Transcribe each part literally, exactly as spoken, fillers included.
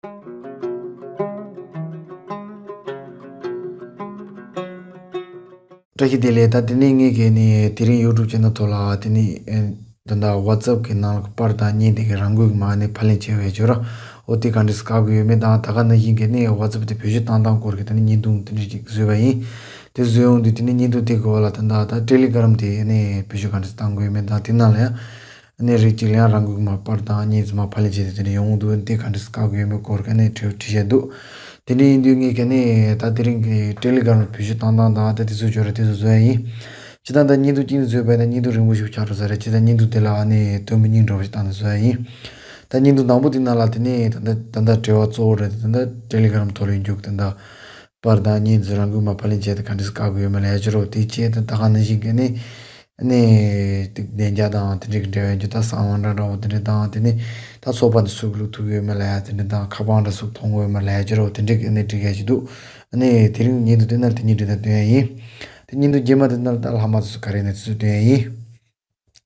བཀྲ་ཤིས་བདེ་ལེགས། ད་དེ་ནས་ངས་ཀྱི་ནི་དེ་རིང་ཡུ་ཊུབ་ཅེ་ནལ་ཐོག་ལ་དེ་ནས་ཨེ་ད་ལྟ་ཝ་ཙབ་ཀྱི་ནང་ལ་པར་དང་བརྙན་དེ་གི་རང་འགུལ་མ་ནས་ཕབ་ལེན་བྱས་པའི་ཇོ་ར། འོ་དེ་ག་འདྲས་བཀག་དགོས་ཡོད་མེད་དང་། ད་ག་ནང་བཞིན་གྱི་ནི་ཝ་ཙབ་དེ་བེད་སྤྱོད་བཏང་སྟངས་སྐོར་གྱི་དེ་ནས་བརྙན་ཐུང་དེ་འདྲས་ཅིག་བཟོས་པ་ཡིན། དེ་བཟོས་ཡོང་དུས་དེ་ནས་བརྙན་ཐུང་དེ་གི་འོག་ལ་ད་ལྟ་ད་ཊེ་ལི་གྷི་རམ་དེ་ནས་བེད་སྤྱོད་ག་འདྲས་བཏང་དགོས་ཡོད་མེད་དང་། དེ་ནང་ལ་ཡང་ནས་རིགས་གཅིག་ལ་ཡང་རང་འགུལ་མ་པར་དང་བརྙན་ཚུ་མ་ཕབ་ལེན་བྱས་ཏེ་དེ་འདྲ་ཡོང་འདུག་དེ་ག་འདྲས་བཀག་དགོས་ཡོད་མེད་སྐོར་ག་ནས་དྲི་དྲི་བཤད་འདུག་དེ་འདྲ་ཡིན་དུས་ངས་ག་ནས་ད་དེ་རིང་གི་ཊེ་ལི་གྷི་རམ་བེད་སྤྱོད་བཏང་སྟངས་དང་ད་དེ་ཚོ་ཇོ་ར་དེ་ཚོ་བཟོ་ཡ་ཡིན། སྤྱིར་བཏང་ད་བརྙན་ཐུང་གཅིག་ནས་བཟོས་པ་ཡིན་ན་བརྙན་ཐུང་རིང་པོ་ཞིག་ཆགས་འགྲོ་ས་རེད། སྤྱིར་བཏང་བརྙན་ཐུང་དེ་ལ་ཨ་ནི་དོན་སྙིང་འདྲ་བོ་ཞིག་བཏང་ནས་བཟོ་ཡ་ཡིན། ད་བརྙན་ཐུང་དང་པོ་དེ་ནང་ལ་དེ་ནས་ད་ད་ད་ད་འབྲེལ་བ་གཙོ་བོ་རེད། ད་ད་ཊེ་ལི་གྷི་རམ་ཐོག་ལ་ཡིན་རྒྱུ་ད་ད་པར་དང་བརྙན་ཚུ་རང་འགུལ་མ་ཕབ་ལེན་བྱས་ཏེ་ག་འདྲས་བཀག་དགོས་ཡོད་མེད་ལ་ཡ་ཅི་རོ་དེ་བྱས་ཏེ་ད་ག་ནང་བཞིན་གྱི་ནི་ནས་དེ་བདེ་འཇགས་དང་དེ་འདྲས་ཀྱི་འབྲེལ་བ་ཡིན་རྒྱུ་ད་གསང་བ་འདྲ་འདྲ་བོ་དེ་འདྲས་དང་། དེ་ནས་ད་ཚོགས་པ་འདི་ཚུགས་ལུགས་ཐུབ་ཡོད་མེད་ལ་ཡ་དེ་འདྲས་དང་། ཁ་པར་འདྲ་ཚུགས་མཐོང་དགོས་མེད་ལ་ཡ་ཅི་རོ་དེ་འདྲས་ཀྱི་ནི་འགྲིག་ཡ་ཅི་འདུག་ཨ་ནི་དེ་རིང་བརྙན་ཐུང་དེ་ནང་དེ་གཉིས་འདྲས་ད་སྟོན་ཡ་ཡིན། དེ་བརྙན་ཐུང་རྗེས་མ་དེ་ནང་ད་ལྷག་མ་དེ་ཚོ་ག་རེ་ནས་དེ་ཚོ་སྟོན་ཡ་ཡིན།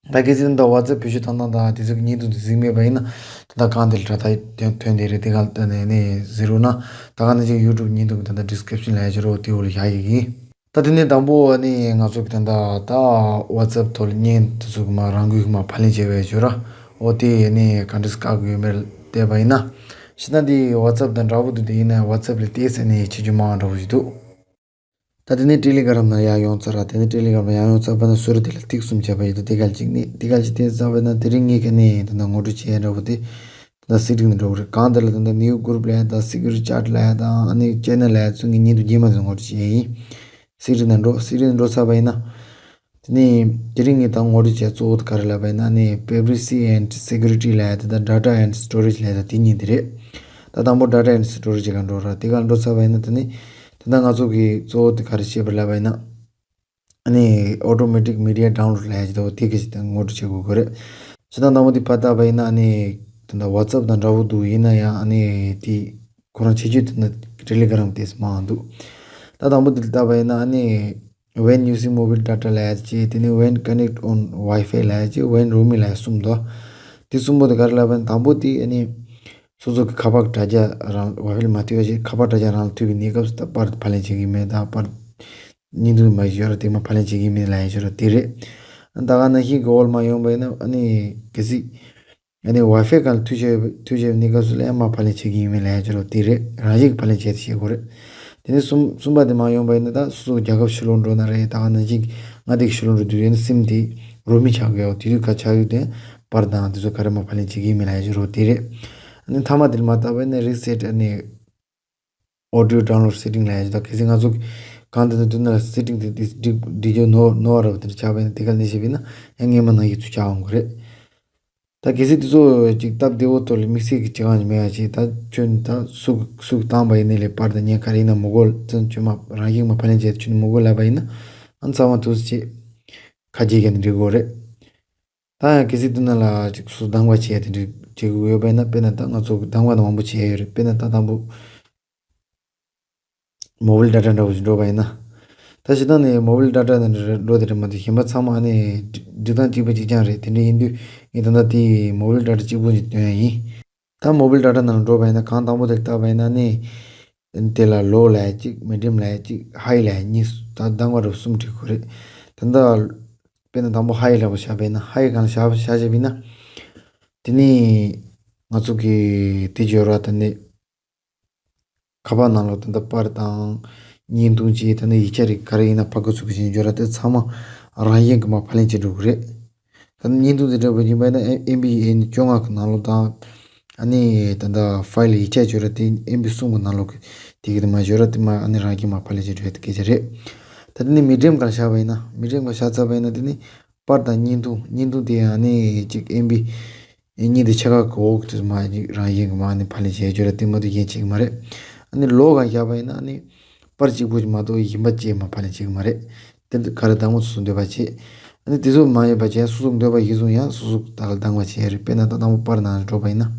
ད་གལ་སྲིད་ད་ཝ་ཙབ་བེད་སྤྱོད་བཏང་སྟངས་དང་དེ་ཚོ་གི་བརྙན་ཐུང་དེ་གཟིགས་མེད་པ་ཡིན་ན་ད་ལྟ་གང་དེ་ལ་དྲ་ཐག་ཐོན་ཐོན་དེ་རེད། དེ་ག་ལ་ནས་ནས་གཟིགས་རོགས་གནང་། ད་ག་ནང་བཞིན་ཡུ་ཊུབ་བརྙན་ཐུང་གི་ད་ལྟ་ཌི་སི་ཀི་རིབ་ཤན་ལ་ཡ་ཅི་རོ་དེ་འོག་ལ་བཞག་ཡོད་ཡིན། ད་དེ་ནས་དང་པོ་ནི་ང་ཚོ་གི་ད་ལྟ་ད་ཝ་ཙབ་ཐོག་ལ་བརྙན་དེ་ཚོ་གི་མ་རང་འགུལ་གི་མ་ཕབ་ལེན་བྱས་པའི་ཇོ་ར། འོ་དེ་ནི་ག་འདྲས་བཀག་དགོས་ཡོད་མེད་བལྟས་པ་ཡིན་ན། ཤི་ན་དེ་ཝ་ཙབ་དང་འདྲ་པོ་འདུག་དེ་ཡིན་ན་ཝ་ཙབ་ལས་ཏོག་ཙམ་ནི་ཆེ་ཆུང་མང་འདྲ་པོ་ཞིག་འདུག་ད་དེ་ནས་ཊེ་ལི་གྷི་རམ་ནང་ཡར་ཡོང་ཚར་ར། དེ་ནས་ཊེ་ལི་གྷི་རམ་ནང་ཡར་ཡོང་ཚར་བ་ན་ཟུར་དེ་ལ་ཏིག་གསུམ་བྱས་པ་ཡོད་དོ། དེ་ག་ལ་གཅིག་ནི་དེ་ག་ལ་གཅིག་ཏིག་བརྩམས་པ་ན་དེ་རིང་ངས་ག་ནས་ད་ལྟ་ངོ་སྤྲོད་བྱས་འདྲ་པོ་དེ་ད་ལྟ་སེ་ཊིང་ནང་འགྲོ་གི་རེད། གང་དེ་ལ་ད་ལྟ་ནིའུ་གུ་རུབ་ལ་ཡ་དང་སི་ཀུ་རི་ཅེཊ་ལ་ཡ་དང་ཨ་ནི་ཅེ་ནལ་ལ་ཡ་ཚུ་ངས་བརྙན་ཐུང་རྗེས་མ་དེ་ངོ་སྤྲོད་བྱས་ཡིན། སེ་ཊིང་ནང་འགྲོ། སེ་ཊིང་ནང་འགྲོ་ཚར་བ་ཡིན་ན། དེ་ནས་དེ་རིང་ངས་ད་ངོ་སྤྲོད་བྱས་གཙོ་བོ་དེ་ག་རེ་ལབ་པ་ཡིན་ན་ཨ་ནི་པ་རའི་ཝེ་སི་ཨེན་ཌི་སེ་ཀུ་རི་ཊི་ལ་ཡ་དེ་དང་ཌེ་ཊ་ཨེན་ཌི་སི་ཊོ་རེཇ་ལ་ཡ་དང་དེ་གཉིས་དེ་རེད། ད་དང་པོ་ཌེ་ཊ་ཨེན་ཌི་སི་ཊོ་རེཇ་ག་འགྲོ་ར། དེ་ག་འགྲོ་ཚར་བ་ཡིན་ན་དེ་ནས་ད་ལྟ་ང་ཚོ་གི་གཙོ་བོ་དེ་ག་རེ་བཤད་པ་ལབ་པ་ཡིན་ན། ཨ་ནི་ཨོ་ཊོ་མེ་ཊིག་མི་ཌི་ཡ་ཌའུན་ལོཌ་ལབ་ཡ་ཅིག་འདུག་དེ་གི་ཅིག་ངོ་སྤྲོད་བྱེད་དགོས་ཀྱི་རེད། སྤྱིར་བཏང་དང་པོ་དེ་ཕར་བལྟས་པ་ཡིན་ན་ཨ་ནི་ད་ལྟ་ཝ་ཙབ་དང་འདྲ་པོ་འདུག་ཡིན་ན་ཡང་ཨ་ནི་དེ་ཁོ་རང་ཁྱད་ཆོས་དེ་ནི་ཊེ་ལི་གྷི་རམ་དེ་མང་འདུག་ད་དང་པོ་དེ་ལ་བལྟས་པ་ཡིན་ན་ཨ་ནི་When using mobile data ལབ་ཡ་ཅིག་དེ་ནི་When connect on Wi-Fi ལབ་ཡ་ཅིག When roaming ལབ་ཡ་གསུམ་འདུག་དེ་གསུམ་པོ་དེ་ག་རེ་ལབ་པ་ཡིན་ན། དང་པོ་དེ་ཨ་ནི་སོ་སོ་གི་ཁ་པར་དྲ་རྒྱ་རང་ཝའི་ཕའི་ལ་མ་མཐུད་པ་ཞིག་ཁ་པར་དྲ་རྒྱ་རང་ལ་མཐུད་པའི་གནས་སྐབས་སུ་ད་པར་ཕབ་ལེན་བྱེད་ཀྱི་མེད་དང་པར་བརྙན་ཐུང་མ་ཡོད་ར་དེ་མ་ཕབ་ལེན་བྱེད་ཀྱི་མེད་ལབ་ཡ་ཞིག་ར་དེ་རེད། ད་ག་ནང་བཞིན་གི་འོག་ལ་མ་ཡོང་པ་ཡིན་ན་ཨ་ནི་གལ་སྲིད་ཨ་ནི་ཝའི་ཕའི་སྒང་ལ་མཐུད་བྱས་མཐུད་བྱས་པའི་གནས་སྐབས་སུ་ལ་ཡང་མ་ཕབ་ལེན་བྱེད་ཀྱི་ཡིན་མིན་ལབ་ཡ་ཅིག་ར་དེ་རེད། རང་བཞིན་གྱི་ཕབ་ལེན་བྱས་ཏེ་བྱེད་དགོས་རེད། དེ་ནས་གསུམ་གསུམ་པ་དེ་མ་ཡོང་པ་ཡིན་ན་ད་སོ་སོ་རྒྱལ་ཁབ་ཕྱི་ལོགས་འགྲོ་ན་རེད། ད་ག་ནང་བཞིན་ང་དེ་གི་ཕྱི་ལོགས་འགྲོ་དུས་ཡིན་ན་སིམ་དེ་རོ་མིང་ཆགས་ཀྱི་ཡོད། དེ་དུས་ག་ཆགས་ཡོད་དེ་པར་དང་དེ་ཚོ་ག་རེ་མ་ཕབ་ལེན་བྱེད་ཀྱི་ཡིན་མིན་ལབ་ཡ་ཅིག་ར་དེ་རེད། ཨ་ནི་མཐའ་མ་དེ་ལ་མ་བལྟས་པ་ཡིན་ན་རི་སེ་ཊི་ཨ་ནི་ཨོ་ཌི་ཡོ་ཌའུན་ལོཌ་སེ་ཊིང་ལབ་ཡ་ཅིག་ད་གལ་སྲིད་ང་ཚོ་གང་དེ་ན་དུས་ན་ལ་སེ་ཊིང་དེ་དེ་སྒྲིག་སྒྲིག་རྒྱུ་ནོར་ནོར་བ་ར་བ་དེ་འདྲ་ཆགས་པ་ཡིན་ན་དེ་ག་ལ་ནི་བྱས་པ་ཡིན་ན་ཡང་སྔས་མ་ནང་བཞིན་ཚུར་ཆགས་འོང་གི་རེད། ད་གལ་སྲིད་དེ་ཚོ་ཅིག་སྟབས་བདེ་བོ་ཐོག་ལ་དམིགས་བསལ་གྱི་ཅི་གང་ཅིག་མེད་ཡ་ཅིག་ད་ཁྱོད་ད་སུ་སུ་བཏང་པ་ཡིན་ནའི་ལས་པར་དང་བརྙན་ག་རེ་ཡིན་ན་མི་དགོས་ཙང་ཁྱོད་མ་རང་བཞིན་མ་ཕབ་ལེན་བྱས་ཏེ་ཁྱོད་ནི་མི་དགོས་ལབ་པ་ཡིན་ན་ཨ་ཚང་མ་དུས་སུ་བྱེད་ཁ་རྗེ་ག་ནི་འགྲིག་གི་རེད། ད་ཡང་གལ་སྲིད་དེ་ན་ལ་ཅིག་སུ་སྡང་བ་བྱས་དེ་འདྲ་བྱེད་དགོས་ཡོད་པ་ཡིན་ན། དཔེར་ན་ད་ང་ཚོ་སྡང་བ་དང་མང་པོ་བྱས་ཡོད་རེད། དཔེར་ན་ད་དང་པོ་མོ་བཱའིལ་ཌེ་ཊ་འདྲ་བོ་ཞིག་འགྲོ་བ་ཡིན་ན། ད་སྤྱིར་བཏང་ནས་མོ་བཱའིལ་ཌེ་ཊ་ནང་འགྲོ་དེ་འདྲ་མ་འདུག་གཞན་པ་ཚང་མ་ཨ་ནི་སྒྲིག་སྟངས་གཅིག་པ་གཅིག་རྐྱང་རེད། དེ་འདྲ་ཡིན་དུས་ངས་ད་ལྟ་དེ་མོ་བཱའིལ་ཌེ་ཊ་གཅིག་པོ་ཞིག་སྟོན་ཡ་ཡིན། ད་མོ་བཱའིལ་ཌེ་ཊ་ནང་འགྲོ་བ་ཡིན་ན་གང་དང་པོ་དེ་བལྟས་པ་ཡིན་ན་ཨ་ནི་དེ་ལ་ལོ་ལབ་ཡ་གཅིག་མི་ཌི་ཡམ་ལབ་ཡ་གཅིག་ཧའི་ལབ་ཡ་གཉིས་སུ་ད་སྡང་བ་རུ་གསུམ་བྲིས་དགོས་རེད། ད་ལྟ་དཔེར་ན་དང་པོ་ཧའི་ལབ་པ་བཞག་པ་ཡིན་ན་ཧའི་སྒང་ལ་བཞག་བཞག་བཞག་པ་ཡིན་ན། དེ་ནས་ང་ཚོ་གི་དེ་སྦྱོར་བ་དེ་ནས་ཁ་པར་ནང་ལོགས་དེ་འདྲ་པར་དང་བརྙན་ཐུང་བཅས་དེ་ནས་ཡིག་ཆ་རིགས་ག་རེ་ཡིན་ན་ཕ་གི་ཚུགས་ཀྱི་ཞིང་སྦྱོར་བ་དེ་ཚང་མ་རང་བཞིན་གྱིས་མར་ཕབ་ལེན་བྱེད་འགྲོ་གི་རེད། ད་ནི་བརྙན་ཐུང་དེ་འདྲ་བ་ཡིན་པ་ཡིན་ན་ཨེམ་བི་ཨེ་ནི་བཅོ་ལྔ་གི་ནང་ལོགས་དང་། ཨ་ནི་ད་ལྟ་ཕའིལ་ཡིག་ཆ་སྦྱོར་བ་དེ་ཨེམ་བི་གསུམ་གི་ནང་ལོགས་ཀྱི་དེ་གི་དེ་མར་སྦྱོར་བ་དེ་མར་ཨ་ནི་རང་བཞིན་མར་ཕབ་ལེན་བྱེད་འགྲོ་ཡ་དེ་སྐད་ཆ་རེད། ད་དེ་ནི་མི་ཌི་ཡམ་སྒང་ལ་བཞག་པ་ཡིན་ན་མི་ཌི་ཡམ་སྒང་ལ་བཞག་ཚར་བ་ཡིན་ན་དེ་ནི། པར་དང་བརྙན་ཐུང་། བརྙན་ཐུང་དེ་ཡང་ནི་གཅིག་ཨེམ་བི་གཉིས་དེ་ཕྱེད་ཀ་གི་འོག་ཏུ་མ་རང་བཞིན་གྱི་མ་ནི་ཕབ་ལེན་བྱས་སྦྱོར་བ་དེ་མ་གཏོགས་གཞན་བྱེད་ཀྱི་མ་རེད། ཨ་ནི་ལོ་གང་བཞག་པ་ཡིན་ན་ཨ་ནི་པར་གཅིག་པུ་ཞིག་མ་གཏོགས་གཞན་པ་ཅིག་མ་ཕབ་ལེན་བྱེད་ཀྱི་མ་རེད། དེ་ག་རེ་དང་པོ་སོ་སོ་འདོད་པ་བྱེད། ཨ་ནི་དེ་ཚོ་མ་ཡོད་པ་བྱས་སོ་སོ་འདོད་པ་གཞིར་བཟུང་ཡང་སོ་སོ་ད་ག་ལ་འདང་བ་བྱེད་ཡ་རེད། དཔེར་ན་ད་དང་པོ་པར་ནང་འགྲོ་བ་ཡིན་ན།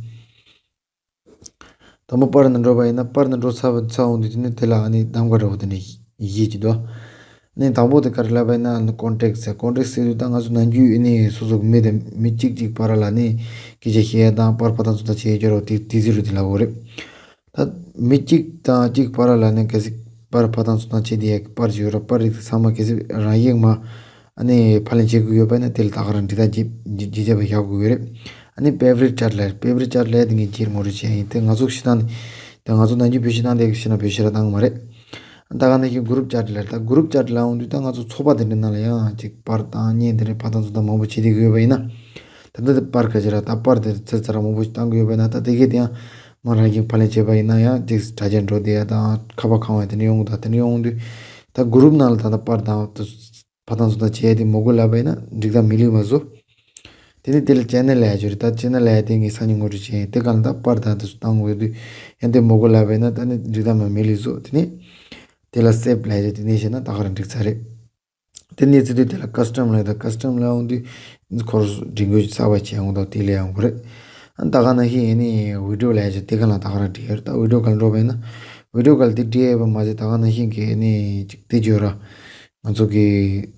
དང་པོ་པར་ནང་འགྲོ་བ་ཡིན་ན་པར་ནང་འགྲོ་ཚར་བ་ཚར་འོང་དུས་དེ་ནི་དེ་ལ་ཨ་ནི་གདམ་ག་འདྲ་བོ་དེ་འདྲ་བཞེས་ཀྱི་འདུག་ཨ་ནི་དང་པོ་དེ་ག་རེ་ལབ་པ་ཡིན་ན་ཨ་ནི་ཀོན་ཊེག་ཟེར། ཀོན་ཊེག་ཟེར་དུས་ད་ང་ཚོ་ནམ་རྒྱུན་ཨ་ནི་སོ་སོ་གི་མི་དང་མི་གཅིག་གཅིག་བར་ལ་ཨ་ནི་སྐད་ཆ་བཤད་ཡ་དང་པར་ཕབ་སྟངས་ཚོ་ད་བྱེད་ཡ་སྦྱོར་བ་དེ་དེ་ཟེར་རུ་དེ་ལབ་དགོས་རེད། ད་མི་གཅིག་དང་གཅིག་བར་ལ་ནི་གལ་སྲིད་པར་ཕར་དང་ཚུར་དང་བྱེད་དེ་ཡ་གི་པར་ཅིག་ཡོད་ར། པར་རིགས་དེ་ཚང་མ་གལ་སྲིད་རང་ཡིག་མ་ཨ་ནི་ཕབ་ལེན་བྱེད་དགོས་ཡོད་པ་ན་དེ་ལ་ད་ག་རང་འགྲིག་ཐག་བྱེད་བྱེད་བྱེད་པ་བཞག་དགོས་ཡོད་རེད། ཨ་ནི་པེ་བ་རི་ཊི་ཅེ་ཊི་ལ་པེ་བ་རི་ཊི་ཅེ་ཊི་ལ་དེ་ངས་རྗེས་ངོ་སྤྲོད་བྱས་ཡིན། དེ་ང་ཚོ་ཤི་སྟངས་ནི་དེ་ང་ཚོ་ནམ་རྒྱུན་བོད་ཤི་སྟངས་དེ་ཤི་ན་བོད་ཤི་ར་བཏང་གི་མ་རེད། ད་ག་ནང་བཞིན་གུ་རུབ་ཅེ་ཊི་ལ་ད་གུ་རུབ་ཅེ་ཊི་ལ་འོང་དུས་ད་ང་ཚོ་ཚོགས་པ་དེ་འདྲའི་ནང་ལ་ཡང་ཅིག་པར་དང་བརྙན་དེ་འདྲའི་ཕར་དང་ཚུར་དང་མང་པོ་བྱེད་བསྡད་ཀྱི་ཡོད་པ་ཡིན་ན། ད་ལྟ་དེ་པར་ག་ཅི་ར་ད་པར་དེ་ཚེ་ཚར་མང་པོ་ཞིག་བཏང་གི་ཡོད་པ་ཡིན་ན། ད་དེ་གས་དེ་ཡང་མ་རང་བཞིན་ཕབ་ལེན་བྱས་པ་ཡིན་ན་ཡང་ཅིག་དྲ་རྒྱ་འགྲོ་བསྡད་ཡ་དང་ཁ་པར་གང་བ་དེ་འདྲ་ཡོང་གི་ད་དེ་འདྲ་ཡོང་དུས། ད་གུ་རུབ་ནང་ལ་ད་ལྟ་པར་དང་དུ་ཕར་དང་ཚུར་དང་བྱས་ཏེ་མི་དགོས་ལབ་པ་ཡིན་ན་འགྲིག་ཐག་མི་ལུས་པ་བཟོ། དེ་ནས་དེ་ལ་ཅེ་ནལ་ལབ་ཡ་ཅིག་ཡོད་རེད། ད་ཅེ་ནལ་ལབ་ཡ་དེ་ངས་སང་ཉིན་ངོ་སྤྲོད་བྱས་ཡིན། དེ་ག་ལ་ད་པར་དང་དུ་བཏང་དགོས་དུས་ཡང་དེ་མི་དགོས་ལབ་པ་ཡིན་ན་ད་ནི་འགྲིག་ཐག་མ་མི་ལུས་བཟོ། དེ་ནས་དེ་ལ་སེབ་ལབ་ཡ་ཅིག་དེ་ནས་བྱས་ན་ད་ག་རང་འགྲིག་ཚར་རེད། དེ་ནས་ཚེ་དུས་དེ་ལ་ཀ་སི་ཊམ་ལབ་ཡ་ད་ཀ་སི་ཊམ་ལབ་འོང་དུས་ཁོ་རང་སྒྲིག་འགོད་གསར་པ་བྱས་འོང་དང་དེ་ལས་ཡོང་གི་རེད། ད་ག་ནང་བཞིན་ཡིན་ནི་བི་ཌི་ཡོ་ལབ་ཡ་ཅིག་དེ་ག་ལ་ད་ག་རང་འགྲིག་ཡོད་རེད། ད་བི་ཌི་ཡོ་ག་ལ་འགྲོ་བ་ཡིན་ན་བི་ཌི་ཡོ་ག་ལ་དེ་འགྲིག་ཡོད་པ་མ་ཟད་ད་ག་ནང་བཞིན་གྱི་ནི་ཅིག་དེ་བརྗོད་ར། ང་ཚོ་གི་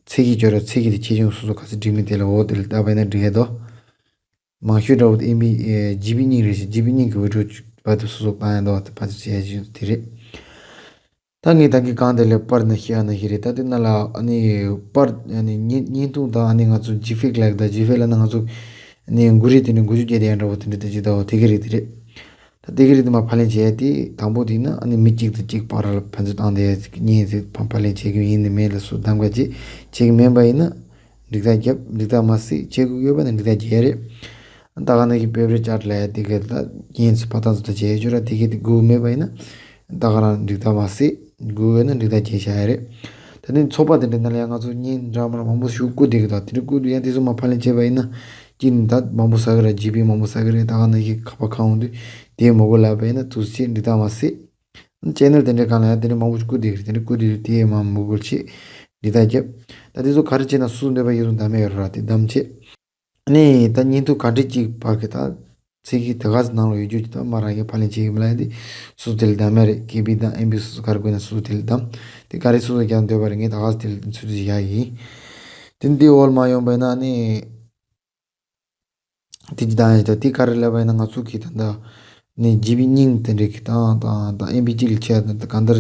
ཚད་གཞི་བརྗོད་ར། ཚད་གཞི་དེ་ཆེ་ཆུང་སོ་སོ་ག་ཚོད་འགྲིག་མིན་དེ་ལ་འོ་དེ་ལ་བལྟས་པ་ཡིན་ན་འགྲིག་ཡ་འདུག་མང་ཤོས་འདྲ་བོ་དེ་ཨེམ་བི་ཨེ་ཇི་བི་གཉིས་རེད་ཤག་ཇི་བི་གཉིས་ཀྱི་བི་ཌི་ཡོ་བར་དུ་སོ་སོ་བཏང་ཡ་འདུག་དེ་བར་དུ་བྱས་ཡ་ཞིག་དེ་རེད། ད་ངས་ད་གིན་གང་དེ་ལས་པར་ནང་བཤད་ཡ་ནང་བཞིན་རེད། ད་དེ་ནང་ལ་ཨ་ནི་པར་ཨ་ནི་བརྙན་བརྙན་ཐུང་དང་ཨ་ནི་ང་ཚོ་ཇི་ཕེག་ལབ་ད་ཇི་ཕེག་ལབ་ན་ང་ཚོ་ཨ་ནི་འགུལ་རིས་དེ་ནི་འགུལ་སྐྱོད་རྒྱག་དེ་ཡ་འདྲ་བོ་དེ་འདྲ་དེ་ཅི་ད་འོ་དེ་གི་རིགས་དེ་རེད། ད་དེ་གི་རིགས་དེ་མར་ཕབ་ལེན་བྱས་ཏེ་དང་པོ་དེ་ན་ཨ་ནི་མི་གཅིག་དང་གཅིག་བར་ལ་ཕན་ཚུན་བཏང་དེ་བརྙན་དེ་ཕབ་ཕབ་ལེན་བྱེད་ཀྱི་ཡིན་ནི་མེད་ལ་སུ་གདམ་ག་བྱེད་བྱེད་ཀྱི་མིན་པ་ཡིན་ན། འགྲིག་ཐག་བརྒྱབ། འགྲིག་ཐག་མ་སྲིད་བྱེད་དགོས་ཡོད་པ་ན་འགྲིག་ཐག་བརྒྱབ་ཡ་རེད། ད་ག་ནང་བཞིན་པེ་བ་རི་ཊི་ཅེ་ཊི་ལབ་ཡ་དེ་ག་ད་ཡིན་ཚུལ་ཕར་དང་ཚུར་དང་བྱས་ཡོད་ར། དེ་ག་དེ་དགོས་མེད་པ་ཡིན་ན་ད་ག་རང་འགྲིག་ཐག་མ་སྲིད། དགོས་ཡོད་ན་འགྲིག་ཐག་བརྒྱབ་བཞག་ཡ་རེད། ད་ནི་ཚོགས་པ་དེ་འདྲ་ནང་ལ་ཡང་ང་ཚོ་བརྙན་འདྲ་མི་འདྲ་མང་པོ་ཞིག་བསྐུར་བསྡད་ཀྱི་འདུག་དེ་འདྲ་བསྐུར་དུས་ཡང་དེ་ཚོ་མར་ཕབ་ལེན་བྱས་པ་ཡིན་ན་གཅིག་ནི་ད་མང་པོ་ཟ་གི་རེད། ཇི་བི་མང་པོ་ཟ་གི་རེད། ད་ག་ནང་བཞིན་ཁ་པར་གང་འོང་དུས་དེ་མི་དགོས་ལབ་པ་ཡིན་ན་ཐུགས་རྗེ་ཆེ་འགྲིག་ཐག་མ་སྲིད། ཅེ་ནལ་དེ་འདྲའི་སྒང་ལ་ཡང་དེ་འདྲའི་མང་པོ་ཞིག་བསྐུར་བསྡད་ཀྱི་རེད། དེ་འདྲ་བསྐུར་དུས་དེ་མར་མི་དགོས་བྱེད། འདི་ལྟར་རྒྱབ། ད་དེ་ཚོ་ག་རེ་བྱས་ན་སུ་འདོད་པ་ཡིན་རུང་གདམ་ཡ་ཡོད་ར། དེ་གདམ་བྱེད། ཨ་ནི་ད་བརྙན་ཐུང་ག་འདྲ་ཅིག་བར་གྱི་ད་ཚིག་གི་དེ་ག་ཚོད་ནང་ལ་ཡོད་རྒྱུ་ཅིག་ད་མ་རང་གིས་ཕབ་ལེན་བྱེད་ཀྱི་མི་ལ་ཡ་དེ་སུ་དེ་ལ་གདམ་ཡ་རེད། ཀེ་བི་དང་ཨེམ་བི་སུ་སུ་ག་རེ་དགོས་ན་སུ་དེ་ལ་གདམ། དེ་ག་རེ་སུ་སུ་རྒྱག་འདོད་པ་རེད། ངས་ད་ག་ཚོད་དེ་ལ་ཚུད་ཚུད་ཅིག་བཞག་གི་ཡིན། དེ་འདི་འོལ་མ་ཡོང་པ་ཡིན་ན་ཨ་ནི། དེ་ཅི་ད་ཡིན་ད་དེ་ག་རེ་ལབ་པ་ཡིན་ན་ང་ཚོ་གི་ད་ད་ནི་ཇི་བི་རྙིང་དེ་འདྲ་གི་ད་ད་ད་ཨེམ་བི་གཅིག་ལ་ཆད་ད་ད་གང་ལྟར་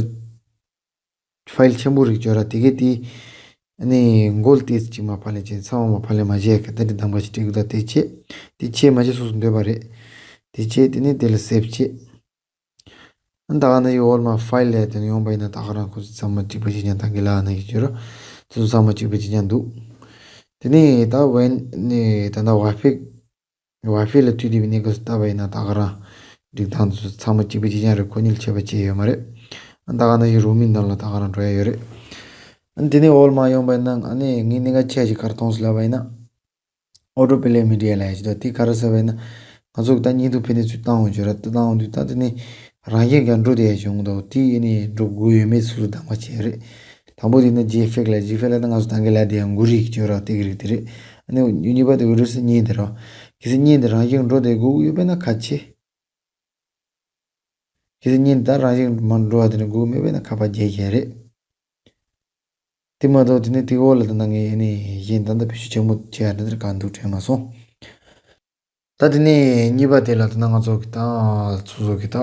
ཕའིལ་ཆེན་པོ་རིགས་བྱོས་ར། དེ་གས་དེ་ནི་མགོ་ལ་ཏོག་ཙམ་ཅིག་མར་ཕབ་ལེན་བྱེད། ཚང་མ་མར་ཕབ་ལེན་མ་བྱས་གི་ད་དེ་གདམ་ག་ཞིག་སྤྲད་གི་ད་དེ་བྱེད། དེ་བྱེད་མ་བྱེད་སོ་སོ་འདོད་པ་རེད། དེ་བྱེད་དེ་ནི་དེ་ལ་སེབ་བྱེད། ད་ག་ནང་བཞིན་འོལ་མ་ཕའིལ་ལ་དེ་ནས་ཡོང་པ་ཡིན་ན་ད་ག་རང་ཁོ་ཚོ་ཚང་མ་གཅིག་པ་གཅིག་རྐྱང་ད་གི་ལ་ནང་བཞིན་བྱོས་ར། དེ་ཚོ་ཚང་མ་གཅིག་པ་གཅིག་རྐྱང་འདུག་དེ་ནས་ད་ཝན་ནས་ད་ད་ཝའི་ཕའི་ཝའི་ཕའི་ལ་མཐུད་བསྡད་པའི་གནས་སྐབས་སུ་ལྟ་བ་ཡིན་ན་ད་ག་རང་སྒྲིག་སྟངས་དེ་ཚོ་ཚང་མ་གཅིག་པ་གཅིག་རྐྱང་རེད། ཁོ་གཉིས་ལ་ཁྱད་པར་ཅི་ཡོད་མ་རེད། ད་ག་ནང་བཞིན་རུ་མིན་ནང་ལ་ད་ག་རང་འགྲོ་ཡ་ཡོད་རེད། དེ་ནས་འོལ་མ་ཡོང་པ་ཡིན་ན་ཨ་ནི་ངས་གནད་འགག་ཆེ་ཞིག་ག་རེ་མཐོང་སོང་ལབ་པ་ཡིན་ན། ཨོ་ཊོ་པེ་ལེ་མི་ཌི་ཡ་ལབ་ཡ་ཅིག་འདུག་དེ་ག་རེ་ཟེར་བ་ཡིན་ན། ང་ཚོ་གི་ད་བརྙན་ཐུང་ཕན་ཚུན་བཏང་འོང་བྱོས་ར། ད་བཏང་འོང་དུས་ད་དེ་ནས་རང་བཞིན་གྱིས་འགྲོ་བསྡད་ཡ་བྱུང་འདུག་དེ་ཡིན་ནས་འགྲོ་དགོས་ཡོད་མེད་སུ་སུ་གདམ་ག་བྱས་རེད། དང་པོ་དེ་ན་ཇི་ཕེག་ལ་ཇི་ཕེག་ལ་ད་ང་ཚོ་ད་གིན་ལབ་བསྡད་ཡ་མགོ་རིལ་བྱོས་ར་དེ་གི་རིགས་དེ་རེད། ཨ་ནི་གཉིས་པ་དེ་འོ་རེད་ཟེར་བརྙན་དེ་ར། གལ་སྲིད་བརྙན་དེ་རང་བཞིན་འགྲོ་བསྡད་དགོས་ཀྱི་ཡོད་པས་ན་ཁ་ཕྱེ། གལ་སྲིད་བརྙན་དེ་རང་བཞིན་མ་འགྲོ་བ་དེ་ནི་དགོས་མེད་པས་ན་ཁ་པར་བརྒྱབ་བཞག་རེད། དེ་མ་གཏོགས་དེ་ནས་དེ་འོག་ལ་ད་ལྟ་ངས་ཨ་ནི་གཞན་ད་ལྟ་བེད་སྤྱོད་ཆེན་པོ་བྱས་ཡ་འདི་འདྲ་གང་འདུག་དྲན་མ་སོང་། ད་དེ་ནས་གཉིས་པ་དེ་ལ་ད་ལྟ་ང་ཚོ་གི་ད་སོ་སོ་གི་ད་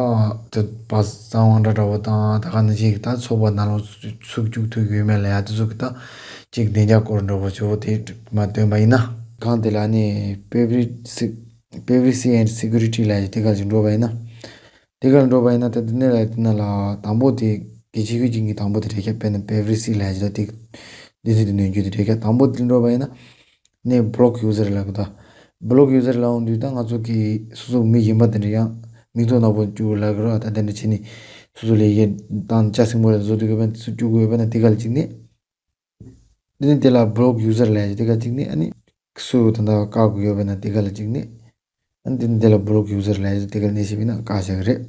དེ་བ་གསང་བ་འདྲ་འདྲ་བོ་དང་ད་ག་ནང་བཞིན་གི་ད་ཚོགས་པ་ནང་ལོགས་ཚུད་བཅུག་ཐུབ་ཡོད་མེད་ལ་ཡ་དེ་ཚོ་གི་ད་ཅིག་བདེ་འཇགས་སྐོར་འདྲ་བོ་ཆེ་བོ་དེ་མ་སྟོན་པ་ཡིན་ན། གང་དེ་ལ་ཨ་ནི་པེ་བ་རི་སི་པེ་བ་རི་སི་ཨེན་ཌི་སི་ཀུ་རི་ཊི་ལ་ཡ་དེ་ག་ཅིག་འགྲོ་བ་ཡིན་ན། དེ་གར་འགྲོ་བ་ཡིན་ན་ད་དེ་ནས་ལ་དེ་ན་ལ་དང་པོ་དེ་གལ་ཆེ་ཤོས་ཅིག་གི་དང་པོ་དེ་རེད་ཤག་དཔེར་ན་པེ་བ་རི་སི་ལབ་ཡ་ཅིག་ད་དེ་དེ་ཚོ་དེ་ནོན་རྒྱུ་དེ་རེད་ཤག་དང་པོ་དེ་འགྲོ་བ་ཡིན་ན་ནས་བི་ལོག་ཡུ་ཟར་ལབ་གི་ད། བི་ལོག་ཡུ་ཟར་ལབ་འོང་དུས་ད་ང་ཚོ་གི་སོ་སོ་མི་གཞན་པ་དེ་འདྲ་ཡང་མིང་ཐོ་ནག་པོ་བཅུག་ལབ་གི་ར། ད་དེ་འདྲ་བྱས་ནས་སོ་སོ་ལས་ཡས་དང་ཅ་སིང་པོ་ལ་བཟོ་དུས་གི་བན་དེ་ཚོ་བཅུག་དགོས་ཡོད་པ་ན་དེ་ག་ལ་གཅིག་ནས། དེ་ནས་དེ་ལ་བི་ལོག་ཡུ་ཟར་ལབ་ཡ་དེ་ག་གཅིག་ནས་ཨ་ནི་སུ་ད་ལྟ་བཀག་དགོས་ཡོད་པ་ན་དེ་ག་ལ་གཅིག་ནས། ཨ་ནི་དེ་ནས་དེ་ལ་བི་ལོག་ཡུ་ཟར་ལབ་ཡ་དེ་ག་ལ་ནས་ཞིབ་ཡིན་ན་བཀག་བཞག་གི་རེད།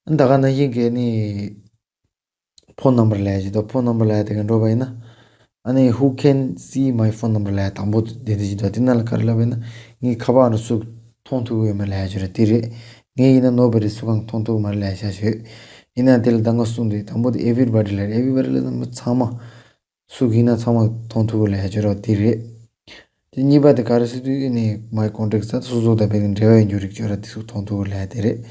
ཨ་ནི་ད་ག་ནང་བཞིན་གི་ནི་ཕོན་ནམ་བར་ལབ་ཡ་ཅིག་འདུག་ཕོན་ནམ་བར་ལབ་ཡ་དེ་ག་འགྲོ་བ་ཡིན་ན། ཨ་ནི་Who can see my phone number ལབ་ཡ་དང་པོ་དེ་འདི་ཅིག་འདུག་དེ་ནང་ལ་ག་རེ་ལབ་པ་ཡིན་ན། ངའི་ཁ་པར་ནང་སུ་མཐོང་ཐུབ་ཀྱི་ཡོད་མེད་ལབ་ཡ་ཅིག་རེད། དེ་རེད། ངའི་ཡིན་ན་ནོ་བ་རི་སུ་གང་མཐོང་ཐུབ་ཀྱི་མ་རེད་ལབ་ཡ་ཤ་ཤོད། ཡིན་ན་དེ་ལ་ད་ང་གསུངས་དུས་དང་པོ་དེ་everybody ལབ་རེད། Everybody ལབ་ན་མི་ཚང་མ། སུ་གིས་ན་ཚང་མ་མཐོང་ཐུབ་ཀྱི་ལབ་ཡ་ཅིག་རེད། དེ་རེད། དེ་གཉིས་པ་དེ་ག་རེ་ཟེར་དུས་ཨ་ནི་My contacts ད་སོ་སོ་དང་དཔེ་འབྲེལ་བ་ཡོད་རྒྱུ་རིགས་ཅིག་ཡོད་ར། དེ་ཚོ་མཐོང་ཐུབ་ཀྱི་ལབ་ཡ་དེ་རེད།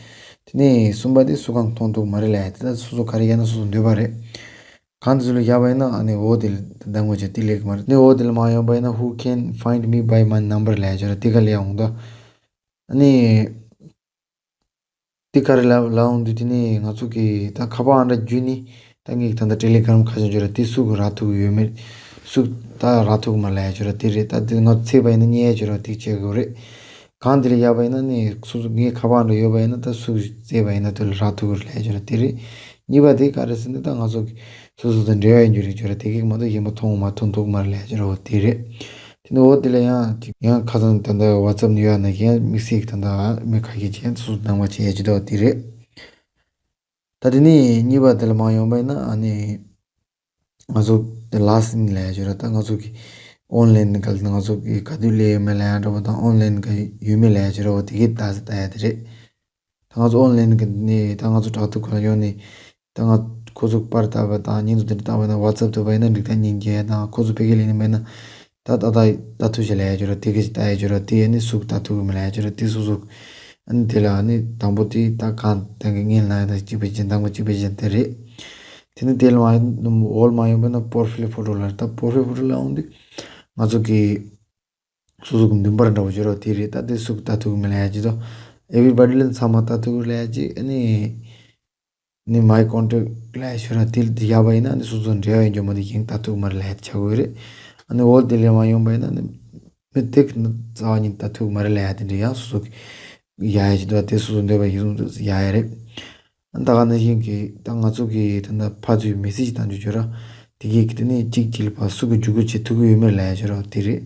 དེ་ནས་གསུམ་པ་དེ་སུ་གང་མཐོང་ཐུབ་མ་རེད་ལབ་ཡ་དེ། ད་སོ་སོ་ག་རེ་ཡིན་ན་སོ་སོ་འདོད་པ་རེད། གང་དེ་ཚོ་ལ་བཞག་པ་ཡིན་ན་ཨ་ནི་འོ་དེ་ལ་འདང་དགོས་ཆེ་དེ་ལེགས་མ་རེད། ནི་འོ་དེ་ལ་མ་ཡོང་པ་ཡིན་ན། Who can find me by my number ལབ་ཡ་ཅིག་ཡོད་ར། དེ་ག་ལ་ཡོང་ད། ཨ་ནི་དེ་ག་རེ་ལབ་ལབ་འོང་དུས། དེ་ནས་ང་ཚོ་གི་ད་ཁ་པར་ཨང་གྲངས་བརྒྱུད་ནས་ད་ངས་ད་ལྟ་ཊེ་ལི་གྷི་རམ་ཁ་བྱང་ཅིག་ཡོད་ར། དེ་སུ་གི་རག་ཐུབ་ཀྱི་ཡོད་མེད། སུ་ད་རག་ཐུབ་ཀྱི་མ་ལབ་ཡ་ཅིག་ཡོད་ར། དེ་རེད། ད་དེ་ང་ཚོ་བཙལ་བ་ཡིན་ན་རྙེད་ཡ་ཅིག་ཡོད་ར། དེ་བྱེད་དགོས་རེད། གང་དེ་ལ་བཞག་པ་ཡིན་ན་ནི་སོ་སོ་ངའི་ཁ་པར་ཨང་གྲངས་ཡོད་པ་ཡིན་ན། ད་སུ་བཙལ་བ་ཡིན་ན་དེ་ལ་རག་ཐུབ་ཀྱི་རེད་ལབ་ཡ་ཅིག་ཡོད་ར། དེ་རེད། གཉིས་པ་དེ་ག་རེ་ཟེར་ན། ད་ང་ཚོ་གི་སོ་སོ་དང་འབྲེལ་བ་ཡོད་རྒྱུ་རེད་ཅིག་ཡོད་ར། དེ་གིས་མ་གཏོགས་གཞན་པ་མཐོང་མ་མཐོང་ཐུབ་ཀྱི་མ་རེད་ལབ་ཡ་ཅིག་ཡོད་ར། འོ་དེ་རེད། དེ་ནས་འོ་དེ་ལ་ཡང་ཅིག་ཡང་ཁ་སང་ད་ལྟ་ཝ་ཊི་སེབ་ནས་ཡོད་ན་གཞན་དམིགས་བསལ་གྱི་ད་ལྟ་མི་ཁ་ཤས་ཅིག་སོ་སོ་འདང་བ་བྱེད་ཡ་ཅིག་འདུག་དེ་རེད། ད་དེ་ནས་གཉིས་པ་དེ་ལ་མ་ཡོང་པ་ཡིན་ན་ཨ་ནི་ང་ཚོ་དེ་ལ་སི་ནི་ལབ་ཡ་ཅིག་ཡོད་ར། ད་ང་ཚོ་གི་ཨོན་ལན་ག་ང་ཚོ་གི་ག་དུས་སླེབས་ཡོད་མེད་ལབ་ཡ་འདྲ་པོ་དང་། ཨོན་ལན་ག་ཡོད་མེད་ལབ་ཡ་ཅིག་ཡོད་ར། འོ་དེ་གི་ལྟ་ལྟ་ཡ་དེ་རེད། ད་ང་ཚོ་ཨོན་ལན་གི་ནས་ད་ང་ཚོ་དྲ་ཐོག་ག་ལ་ཡོང་ནས། ད་ང་ཁོ་ཚོ་པར་བཏབ་པ་དང་བརྙན་ཐུང་དེ་འདྲ་བཏབ་པ་དང་ཝ་ཊི་སེབ་ཐུབ་པ་ཡིན་ན་འགྲིག། ད་མཉེས་རྒྱུ་དང་ཁོ་ཚོ་ཕ་གི་ལ་ཡིན་ན་མེད་ན་ད་ད་ད་ལྟ་ཐུག་བྱེད་ལབ་ཡ་ཅིག་ཡོད་ར། དེ་གི་ལྟ་ཡ་ཅིག་ཡོད་ར། དེ་ཨ་ནི་སུ་གི་ལྟ་ཐུབ་ཀྱི་མེད་ལབ་ཡ་ཅིག་ཡོད་ར། དེ་སོ་སོ་ཨ་ནི་དེ་ལ་ཨ་ནི་དང་པོ་དེ་ད་གང་ད་གི་ངན་ལ་ཡ་ད་གཅིག་པ་ཅན་དང་པོ་གཅིག་པ་ཅན་དེ་རེད། དེ་ནི་དེ་ལ་མ་འོལ་མ་ཡོང་པ་ན་པོར་ཕི་ལི་ཕོ་ཊོ་ལ་རེད། ད་པོར་ཕི་ལི་ཕོ་ཊོ་ལ་འོང་དུས་ང་ཚོ་གི་སོ་སོ་གི་འདུན་པར་འདྲ་བོ་ཅིག་ཡོད་ར། དེ་རེད། ད་དེ་སུ་གི་ལྟ་ཐུབ་ཀྱི་མེད་ལབ་ཡ་ཅིག་དང་། ཨེ་བྷི་རི་བྷ་ཌི་ལ་ཚང་མ་ལྟ་ཐུབ་ཀྱི་ལབ་ཡ་ཅིག་ཨ་ནི་ནི་མའི་ཀོན་ཊེག་ལབ་ཡ་ཅིག་ཡོད་ར། དེ་ལ་དེ་བཞག་པ་ཡིན་ན་ནི་སོ་སོ་འབྲེལ་བ་ཡོད་རྒྱུ་མ་གཏོགས་གཞན་ལྟ་ཐུབ་ཀྱི་མ་རེད་ལབ་ཡ་དེ་ཆགས་ཀྱི་ཡོད་རེད། ཨ་ནི་འོ་དེ་ལ་མ་ཡོང་པ་ཡིན་ན་ནི་མི་དེ་གི་ནི་རྩ་བ་ཉིད་ལྟ་ཐུབ་ཀྱི་མ་རེད་ལབ་ཡ་དེ་འདྲ་ཡང་སོ་སོ་གི་ཡ་ཡ་ཅིག་འདུག་དེ་སོ་སོ་འདོད་པ་ཡིན་ཙང་ཡ་ཡ་རེད། ད་ག་ནང་བཞིན་གྱི་ད་ང་ཚོ་གི་ད་ལྟ་ཕར་ཚུར་མེ་སེ་ཇི་བཏང་རྒྱུ་ཅིག་ཡོད་ར། དེ་གི་དེ་ནས་གཅིག་གཅིག་ལ་ཕར་སུ་གི་འཇུག་སྒོ་བྱེད་ཐུབ་ཀྱི་ཡོད་མེད་ལབ་ཡ་ཅིག་ཡོད་ར། དེ་རེད།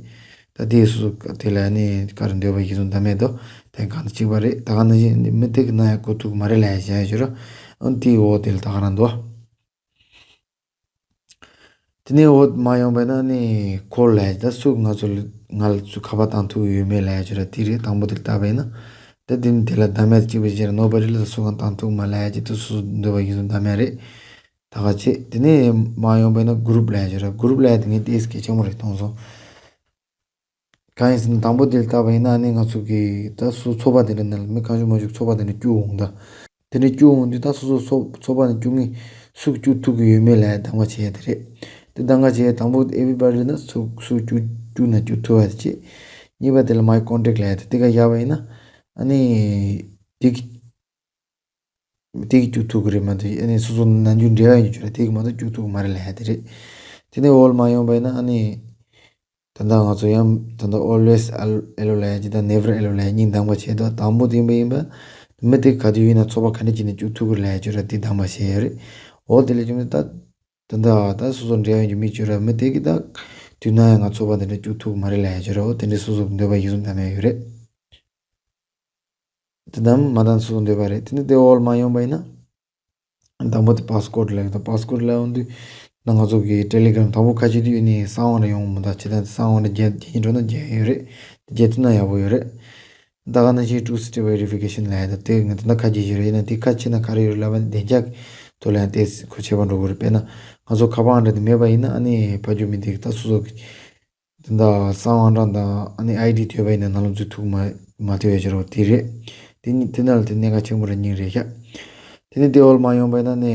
ད་དེ་སུ་དེ་ལ་ནི་ག་རེ་འདོད་པ་ཡིན་ཙང་ད་མེད་དོ། ད་གང་ད་གཅིག་པ་རེད། ད་ག་ནང་བཞིན་མི་དེ་གི་ན་ཡ་གོ་ཐུབ་ཀྱི་མ་རེད་ལབ་ཡ་ཅིག་ཡོད་ར། ཨ་ནི་དེའི་འོག་དེ་ལ་ད་ག་རང་འདུག་དེ་ནས་འོག་མ་ཡོང་པ་ན་ནི་ཁོལ་ལབ་ཡ་ཅིག་ད་སུ་ང་ཚོ་ལ་ང་ལ་ཚུར་ཁ་པར་བཏང་ཐུབ་ཀྱི་ཡོད་མེད་ལབ་ཡ་ཅིག་ཡོད་ར། དེ་རེད། དང་པོ་དེ་ལ་བལྟས་པ་ཡིན་ན། ད་དེ་ནི་དེ་ལ་ད་མེད་གཅིག་པ་ཅིག་ར། ནོ་བྷ་ཌི་ལ་ད་སུ་གང་བཏང་ཐུབ་ཀྱི་མ་རེད་ལབ་ཡ་ཅིག་ད་སོ་སོ་འདོད་པ་ཡིན་ཙང་ད་མེད་རེད། ད་ག་བྱེད། དེ་ནས་མ་ཡོང་པ་ཡིན་ན་གུ་རུབ་ལབ་ཡ་ཅིག་ཡོད་ར། གུ་རུབ་ལབ་ཡ་དེ་ངས་ཏོག་ཙམ་གལ་ཆེན་པོ་རེད་མཐོང་སོང་། གང་ཡིན་ཟེར་ན་དང་པོ་དེ་ལ་བལྟས་པ་ཡིན་ན་ཨ་ནི་ང་ཚོ་གི་ད་སོ་ཚོགས་པ་དེ་འདྲ་ནང་ལ་མི་གང་བྱུང་མང་བྱུང་ཚོགས་པ་དེ་འདྲ་བཅུག་འོང་ད། དེ་འདྲ་བཅུག་འོང་དུས་ད་སོ་སོ་ཚོགས་ཚོགས་པ་ནང་བཅུག་མཁན་སུ་བཅུག་ཐུབ་ཀྱི་ཡོད་མེད་ལ་གདམ་ག་བྱེད་ཡ་དེ་རེད། དེ་གདམ་ག་བྱེད་ཡ་དང་པོ་ཨེ་བྷི་རི་བྷ་ཌི་ན་སུ་སུ་བཅུག་བཅུག་ན་བཅུག་ཐུབ་པ་དེ་བྱེད། གཉིས་པ་དེ་ལ་མའི་ཀོན་ཊེག་ལབ་ཡ་དེ་དེ་ག་བཞག་པ་ཡིན་ན་ཨ་ནི་དེ་གི་དེ་གི་བཅུག་ཐུབ་ཀྱི་རེད་མ་གཏོགས། ཨ་ནི་སོ་སོ་ནམ་རྒྱུན་འབྲེལ་བ་ཡོད་རྒྱུ་རེད། དེ་གི་མ་གཏོགས་བཅུག་ཐུབ་ཀྱི་མ་རེད་ལབ་ཡ་དེ་རེད། དེ་ནས་འོག་ལ་མ་ཡོང་པ་ཡིན་ན་ཨ་ནི་ད་ལྟ་ང་ཚོ་ཡང་ད་ལྟ་ཨོལ་ཝེས་ཨེ་ལོ་ལབ་ཡ་ཅིག་དང་ནེ་བར་ཨེ་ལོ་ལབ་ཡ་གཉིས་གདམ་ག་བྱེད་དོ། དང་པོ་དེ་ཡིན་པ་ཡིན་པ་མི་དེ་ག་དུས་ཡིན་ན་ཚོགས་པ་ག་འདྲ་ཅིག་ནས་བཅུག་ཐུབ་ཀྱི་རེད་ལབ་ཡ་ཅིག་ར། དེ་གདམ་ག་བྱེད་ཡ་རེད། འོ་དེ་ལས་བྱུང་ནས་ད་ད་ལྟ་ད་སོ་སོ་འབྲེལ་བ་ཡོད་རྒྱུ་མི་ཅིག་ར། མི་དེ་གི་ད་དུས་ན་ཡང་ང་ཚོགས་པ་དེ་འདྲ་བཅུག་ཐུབ་ཀྱི་མ་རེད་ལབ་ཡ་ཅིག་ར། འོ་དེ་འདྲ་སོ་སོ་གི་འདོད་པ་ཡིན་ཙང་གདམ་ཡ་ཡོད་རེད། དེ་གདམ་མ་གདམ་སོ་སོ་འདོད་པ་རེད། དེ་ནས་དེ་འོག་ལ་མ་ཡོང་པ་ཡིན་ན། དང་པོ་དེ་པཱ་སི་ཀོཌ་ལབ་ཡོད། ད་པཱ་སི་ཀོཌ་ལབ་ཡོང་དུས་ན་ང་ཚོ་གི་ཊེ་ལི་གྷི་རམ་དང་པོ་ཁ་ཕྱེ་དུས་ཨ་ནི་གསང་བ་འདྲ་ཡོང་མི་འདུག་བྱས་ཙང་གསང་བ་འདྲ་རྒྱག་རྒྱག་སྙིང་འདོད་ན་རྒྱག་ཡ་ཡོད་རེད། རྒྱག་ཐུབ་ན་ཡག་པོ་ཡོད་རེད། ད་ག་ནང་བཞིན་ཊུ་སི་ཊེབ་ཝེ་རི་ཕི་ཀེ་ཤན་ལབ་ཡ་ད་དེ་ང་ད་ལྟ་ཁ་ཕྱེ་བཞིན་ཡོད་རེད། ཡིན་ན་དེ་ཁ་ཕྱེ་ན་ག་རེ་ཡོད་རེད་ལབ་པ་ན་བདེ་འཇགས་ཐོག་ལ་ཡང་ཏོག་ཙམ་གལ་ཆེ་བ་འགྲོ་གི་རེད། དཔེར་ན་ང་ཚོ་ཁ་པར་འདྲ་དེ་མེད་པ་ཡིན་ན་ཨ་ནི་ཕ་ཇོ་མི་དེ་གི་ད་སོ་སོ་གི་དེ་འདྲ་གསང་བ་འདྲ་དང་ཨ་ནི་ཨའི་ཌི་ཐོས་པ་ཡིན་ན་ནང་ལ་འཛུལ་ཐུབ་མ་མ་ཐུབ་ཡ་ཅིག་རེད་པ། དེ་རེད། དེ་ནི་དེ་ནང་ལ་དེ་གནད་འགག་ཆེན་པོ་རེད་སྙིང་རེད་ཤག་དེ་ནི་དེ་འོག་ལ་མ་ཡོང་པ་ཡིན་ན་ནི་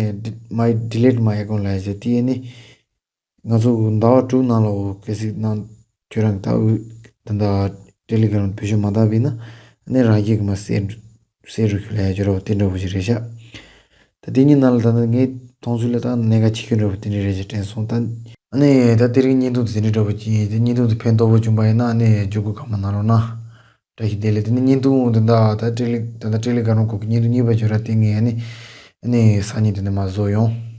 མའི་ཌི་ལིཊ་མའི་ཨེ་ཀའུནཊ་ལབ་ཡ་ཅིག་དེ་ཨ་ནི་ང་ཚོ་ཟླ་བ་དྲུག་ནང་ལ་འོ་གལ་སྲིད་ནང་ཁྱོད་རང་གི་ད་འོ་ད་ད་ཊེ་ལི་གྷི་རམ་བེད་སྤྱོད་མ་བཏང་པ་ཡིན་ན་ཨ་ནི་རང་བཞིན་གྱིས་མར་སེལ་སེལ་འགྲོ་རྒྱུ་ལབ་ཡ་ཅིག་རེད་པ། དེ་འདྲ་པོ་ཞིག་རེད་ཤག་ད་དེ་གཉིས་ནང་ལ་ད་ནི་ངའི་མཐོང་ཚུལ་ལ་ད་གནད་འགག་ཆེ་ཤོས་འདྲ་པོ་དེ་འདྲ་རེད་ཅེས་དྲན་སོང་། ད་ཨ་ནི་ད་དེ་རིང་བརྙན་ཐུང་དེ་དེ་འདྲ་འདྲ་པོ་ཅིག་ཡིན། དེ་བརྙན་ཐུང་དེ་ཕན་ཐོགས་པོ་བྱུང་པ་ཡིན་ན་ཨ་ནི་བརྒྱུད་སྐུལ་གང་མང་གནང་རོགས་གནང་། བཀྲ་ཤིས་བདེ་ལེགས། དེ་ནི་བརྙན་ཐུང་དེ་འདྲ་ད་ཊེ་ལི་ད་ད་ཊེ་ལི་གྷི་རམ་སྐོར་གྱི་བརྙན་ཐུང་གཉིས་པ་བརྗོད་ར་དེ་ངས་ཨ་ནི་ཨ་ནི་སང་ཉིན་དེ་ནས་མར་བཟོ་ཡོང་།